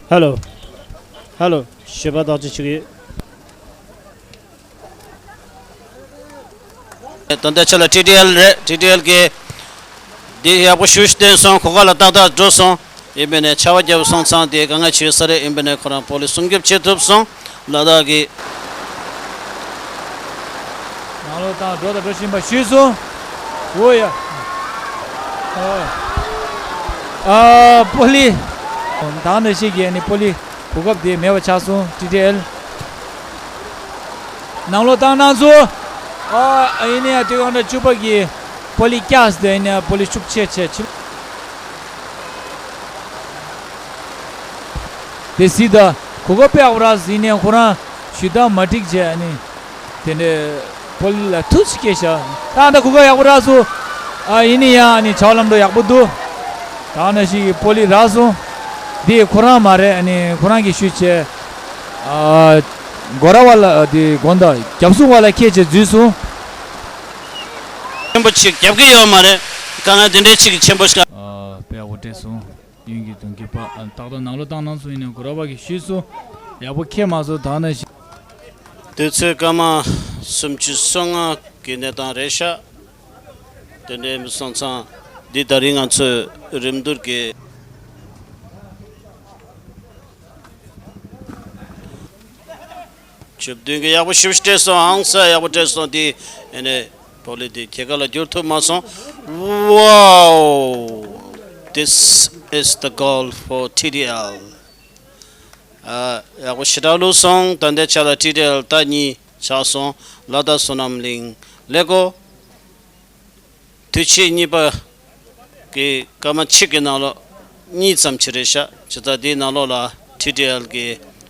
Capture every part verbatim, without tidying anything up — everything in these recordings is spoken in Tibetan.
ཧེ་ལོ། ཧེ་ལོ། ཞེས་པ་དག་ཅིག་ཞུ་གི་ཡོད། ད་ལྟའི་ཆ་ལ་ཊི་ཌི་ཨེལ་རེད། ཊི་ཌི་ཨེལ་གི་འདི་ཡག་པོ་ཞུ་བསྟན་སོང་། གོ་སྐབས་ལ་ཏག་ཏག་འགྲོ་སོང་། ཡིན་པས་ནས་ཆར་པ་བརྒྱབ་སོང་ཙང་དེ་དཀའ་ངལ་ཆེ་ས་རེད། ཡིན་པས་ནས་ཁོ་རང་པོ་ལི་སྲུང་སྐྱོབ་བྱེད་ཐུབ་སོང་། ལ་དྭགས་ཀྱི། ནང་ལོགས་བཏང་འགྲོ་དང་འགྲོ་བཞིན་པ་ཞུས་སོང་། འོ་ཡ། ཨ། པོ་ལི། ད་ནི་ཤེས་ཀྱི་ནི་པོ་ལི་གོ་སྐབས་དེ་མེད་པ་ཆགས་སོང་། ཊི་ཌི་ཨེལ། ནང་ལོགས་བཏང་གནང་སོང་། ཨ། ཡིན་ནའི་དུས་སྒང་ར་བཅུ་པ་གི་པོ་ལི་བཀྱགས་དེ་ཡིན་ནའི་པོ་ལི་ཤུགས་ཆེ་ཆེ་ཆེ། དེ་སྲིད་ད་གོ་སྐབས་དཔེ་ཡག་པོ་རག་ཟིན་ནས་ཁོ་རང་ཞུ་དག་མ་འགྲིག་བྱས་ནི། དེ་འདྲའི་པོ་ལི་ལ་ཐུགས་སྐྱེ་ཤག་ད་ད་གོ་སྐབས་ཡག་པོ་རག་སོང་། ཨ། ཡིན་ནི་ཡང་ནི་ཆའོ་ལམ་འགྲོ་ཡག་པོ་འདུག་ད་ནི་ཞིག་གི་པོ་ལི་རག་སོང་། འདི་ཁོ་རང་མ་རེད། ནི་ཁོ་རང་གིས་ཞུས་བྱས། ཨ། སྒོ་ར་བ་ལ་དེ་དགོན་བདག་རྒྱབ་སྲུང་བ་ལ་ཁྱེད་ཅེས་འཛུལ་སོང་། ཆེན་པོ་ཅིག་རྒྱབ་ཀྱི་ཡོད་མ་རེད། དཀའ་ངལ་དེ་འདྲའི་ཅིག་ཆེན་པོ་ཞིག་ཨ། དཔེ་ཡག་པོ་སྤྲད་སོང་། གཡོན་གྱི་གདོང་གི་པ། ཨ། ཏག་ཏག་ནང་ལོགས་བཏང་གནང་སོང་། ཡིན་ནའི་གོ་ར་བ་གིས་ཞུས་སོང་། ཡག་པོ་ཁེལ་མ་སོང་། ད་ནི་ཞིག་དུས་ཚོད་སྐར་མ་སུམ་ཅུ་སོ་ལྔ་གི་གནས་སྟངས་རེད་ཤག་དེ་འདྲའི་མི་སོང་ཙང་འདི་ད་རིང་ང་ཚོས་རིམ་བསྡུར་གྱི་བཅུ་བདུན་གྱི་ཡག་པོ་ཞིབ་སྤྲད་སོང་། ཧང་སང་ཡག་པོ་སྤྲད་སོང་། དེ་ཨ་ནི་པོ་ལི་དེ་རྒྱལ་ཁ་ལ་བསྒྱུར་ཐུབ་མ་སོང་། Wow! This is the goal for T D L. ཨ། ཡག་པོ་ཞེ་དྲག་བླུགས་སོང་། ད་ལྟའི་ཆ་ལ་ཊི་ཌི་ཨེལ་ད་གཉིས་ཆགས་སོང་། ལ་དྭགས་བསོད་ནམས་གླིང་ཀླད་ཀོར། དུས་ཆེན་གཉིས་པ་གི་སྐར་མ་གཅིག་གི་ནང་ལོགས་གཉིས་ཙམ་ཅིག་རེད་ཤག་བྱས་ཙང་དེའི་ནང་ལོགས་ལ་ཊི་ཌི་ཨེལ་གི་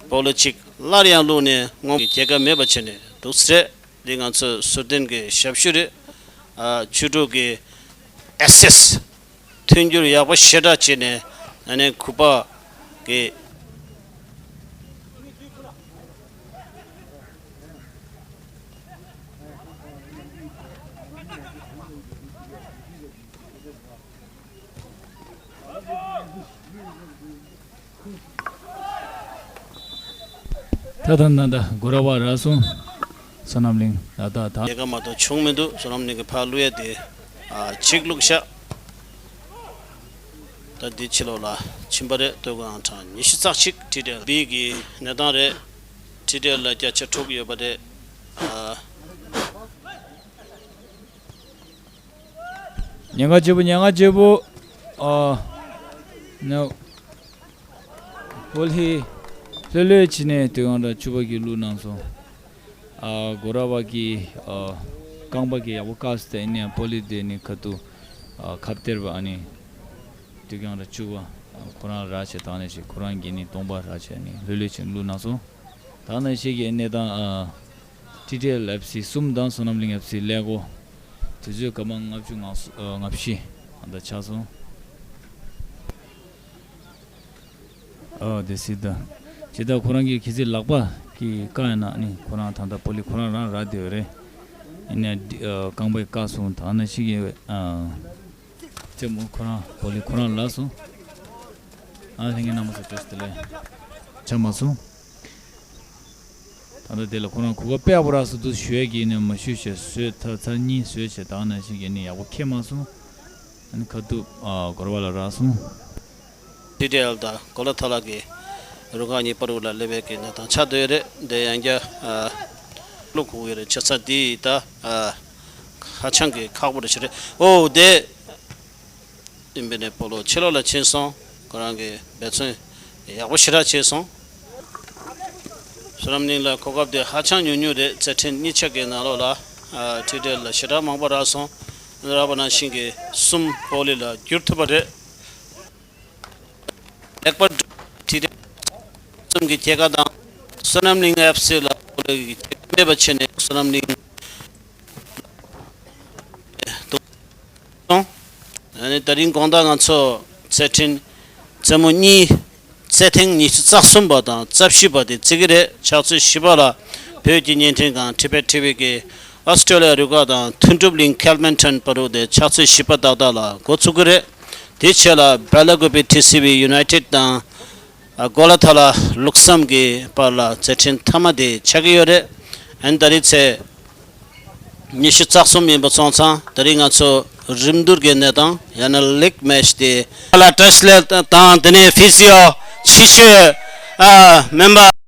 པོ་ལི་གཅིག་སླར་ཡང་བླུགས་ནས་སྔོན་གྱི་རྒྱལ་ཁ་མེད་པ་བྱས་ནས་འདུག་ཟེར། འདི་ང་ཚོའི་ཟུར་བསྟན་གྱི་ཞབས་ཞུ་རེད། ཨ། བཅུ་དྲུག་གི་ཨེ་སི་སི་མཐུན་འགྱུར་ཡག་པོ་ཞེ་དྲག་བྱས་ནས། ཨ་ནི་གུས་པ་གི། ད་ད་ན་ད་གོ་ར་བ་རག་སོང་། བསོད་ནམས་གླིང་ལ་ད་ད། ཉེན་ཁ་མ་གཏོགས་བྱུང་མི་འདུག་བསོད་ནམས་གླིང་གི་ཕར་བླུག་ཡ་དེ། ཨ། གཅིག་བླུགས་ཤག་ད་འདི་ཕྱི་ལོགས་ལ་ཕྱིན་པ་རེད། སྟོད་གོས་ཨང་གྲངས་ཉི་ཤུ་རྩ་གཅིག་ཊི་ཌི་ཨེལ་བི་གི་གནས་སྟངས་རེད། ཊི་ཌི་ཨེལ་ལ་བརྒྱ་ཆ་དྲུག་ཡོད་པ་རེད། ཨ། ཉེན་ཁ་ཆེ་པོ། ཉེན་ཁ་ཆེ་པོ། ཨ། ནོ། པོ་ལི་ལྷོད་ལྷོད་བྱས་ནས་དུས་སྒང་ར་བཅུ་པ་གིས་བླུགས་གནང་སོང་། ཨ། གོ་ར་བ་གིས། ཨ། རྐང་པ་གིས་ཡག་པོ་བཀག་སྟེ་ཡིན་ནའི་པོ་ལི་དེ་ནི་ཁ་ཐུག་ཨ། ཁ་གཏད་པ། ཨ་ནི་དུས་སྒང་ར་བཅུ་པ་ཁོ་རང་རག་བྱས། ད་ནི་ཞིག་ཁོ་རང་གིས་ནི་སྟོང་པ་རག་བྱས་ནི་ལྷོད་ལྷོད་བྱས་བླུགས་གནང་སོང་། ད་ནི་ཞིག་གི་གནས་སྟངས། ཨ། ཊི་ཌི་ཨེལ་ཨེཕ་སི་གསུམ་དང་བསོད་ནམས་གླིང་ཨེཕ་སི་ཀླད་ཀོར། དུས་ཚོད་སྐར་མ་ལྔ་བཅུ་ང་། ཨ། ལྔ་བཞི་ཨ་ད་ཆགས་སོང་། ཨ། དེ་སྲིད་ད་ཇི་ལྟར་ཁོ་རང་གི་གལ་སྲིད་ལག་པ་གིས་བཀག་ཡོད་ན་ནི་ཁོ་རང་ད་ལྟ་པོ་ལི་ཁོ་རང་རང་རག་བསྡད་ཡོད་རེད། ཡིན་ནའི། ཨ། རྐང་པས་བཀག་སོང་། ད་ནི་ཞིག་གི། ཨ། རྩེད་མོ་ཁོ་རང་པོ་ལི་ཁོ་རང་ལགས་སོང་། ཨ། ལྷན་རྒྱས་རྣམ་པ་ཚོ་བཀྲ་ཤིས་བདེ་ལེགས། ཆགས་མ་སོང་། ད་ལྟ་དེ་ལ་ཁོ་རང་གོ་སྐབས་དཔེ་ཡག་པོ་རག་སོང་འདུག་ཞུ་ཡས་ཀྱི་ནི་མ་ཞུས་བྱས་བཟོས། ད་ཚར་གཉིས་བཟོས་བྱས། ད་ནང་བཞིན་གྱི་ནི་ཡག་པོ་ཁེལ་མ་སོང་། ཨ་ནི་ཁ་ཐུག་ཨ། གོ་ར་བ་ལ་རག་སོང་། ཊི་ཌི་ཨེལ་དང་གོ་ལ་ཐ་ལ་གི་རུ་ཁག་གཉིས་བར་དུ་ལ་སླེབས་པའི་གི་གནས་སྟངས་ཆགས་བསྡད་ཡོད་རེད། དེ་ཡང་བསྐྱར། ཨ། བླུག་དགོས་ཀྱི་རེད། བྱས་ཙང་འདི་ད། ཨ། ཧ་ཅང་གི་ཁག་པོ་རེད་ཤག་རེད། ཨོ་དེ། ཡིན་པས་ནས་པོ་ལི་ཕྱི་ལོགས་ལ་ཕྱིན་སོང་། ཁོ་རང་གིས་འབད་བརྩོན་ཡག་པོ་ཞེ་དྲག་བྱས་སོང་། བསོད་ནམས་གླིང་ལ་གོ་སྐབས་དེ་ཧ་ཅང་ཉུང་ཉུང་རེད། རྩེད་འཕྲིན་གཉིས་ཆ་གི་ནང་ལོགས་ལ། ཨ། ཊི་ཌི་ཨེལ་ལ་ཞེ་དྲག་མང་པོ་རག་སོང་། རག་པ་ནང་བཞིན་གྱི་གསུམ་པོ་ལི་ལ་བསྒྱུར་ཐུབ་པ་རེད། ལེགས་པར་ཊི་ཌི་ཨེལ་གསུམ་གྱི་རྒྱལ་ཁ་དང་། བསོད་ནམས་གླིང་ཨེཕ་སི་ལ་པོ་ལི་གི་རྒྱལ་ཁ་མེད་པ་བྱས་ནས་བསོད་ནམས་གླིང་། སོང་། ཨ་ནི་ད་རིང་དགོང་དག་ང་ཚོ་རྩེད་འཕྲིན་རྩེད་མོ་གཉིས། རྩེད་ཐེངས་ཉི་ཤུ་རྩ་གསུམ་པ་དང་རྩ་བཞི་པ་དེ་རྩེ་གི་རེད། ཕྱག་ཚོད་བཞི་པ་ལ་བོད་ཀྱི་བརྙན་འཕྲིན་ཁང་ཊི་བེཊ་ཊི་ཝི་གིས་ཨོ་སི་ཀྲོ་ལི་ཡ་རུ་ཁག་དང་ཐུན་ཀྲུབ་གླིང་ཁེལ་མན་ཊོན་བར་དུ་དེ་ཕྱག་ཚོད་བཞི་པ་ཏག་ཏག་ལ་འགོ་ཚུགས་ཀྱི་རེད། དེའི་རྗེས་ལ་སྦེ་ལ་ཀུ་པེ་ཊི་སི་ཝི་ཡུ་ནའི་ཊེཌ་དང་ གོ་ལ་ཐ་ལ་ལུགས་བསམ་གྱི་བར་ལ་མཛད་འཕྲིན་མཐའ་མ་དེ་ཆགས་ཀྱི་ཡོད་རེད། ཨན་ད་རེས་ཚེས་ཉི་ཤུ་རྩ་གསུམ་ཡིན་པ་སོང་ཙང་ད་རེས་ང་ཚོ་རིམ་བསྡུར་གྱི་གནས་སྟངས་ཡང་ན་ལིག་མེ་ཆི་དེ་ལ་བཀྲ་ཤིས་ལེགས་དང་དེ་ནས་ཕི་སི་ཨོ་ཕྱི་ཤོད་ཨ་མེམ་བར་